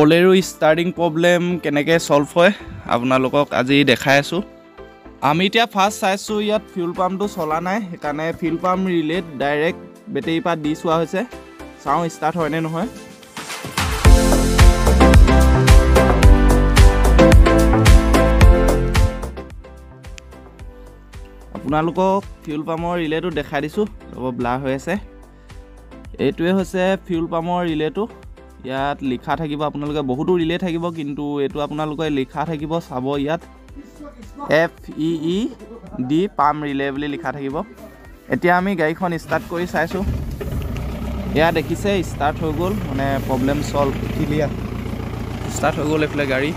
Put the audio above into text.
Bolero starting problem কেনেকৈ solve হয় আপোনালোকক আজি দেখাই আছোঁ। আমি এতিয়া ফাৰ্ষ্ট চাইছোঁ ইয়াত ফিউল পাম্পটো চলা নাই, সেইকাৰণে ফিউল পাম্প ৰিলেত ডাইৰেক্ট বেটেৰীৰ পৰা দি চোৱা হৈছে। চাওঁ ষ্টাৰ্ট হয়নে নহয়। আপোনালোকক ফিউল পাম্পৰ ৰিলেটো দেখাই দিছোঁ, অলপ ব্লাৰ হৈ আছে। এইটোৱে হৈছে ফিউল পাম্পৰ ৰিলেটো। ইয়াত লিখা থাকিব, আপোনালোকে বহুতো ৰিলে থাকিব, কিন্তু এইটো আপোনালোকে লিখা থাকিব, চাব ইয়াত F E E D pump relay বুলি লিখা থাকিব। এতিয়া আমি গাড়ীখন ষ্টাৰ্ট কৰি চাইছোঁ। এয়া দেখিছে ষ্টাৰ্ট হৈ গ'ল, মানে প্ৰব্লেম ছল্ভ, ক্লিয়াৰ। ষ্টাৰ্ট হৈ গ'ল এইফালে গাড়ী।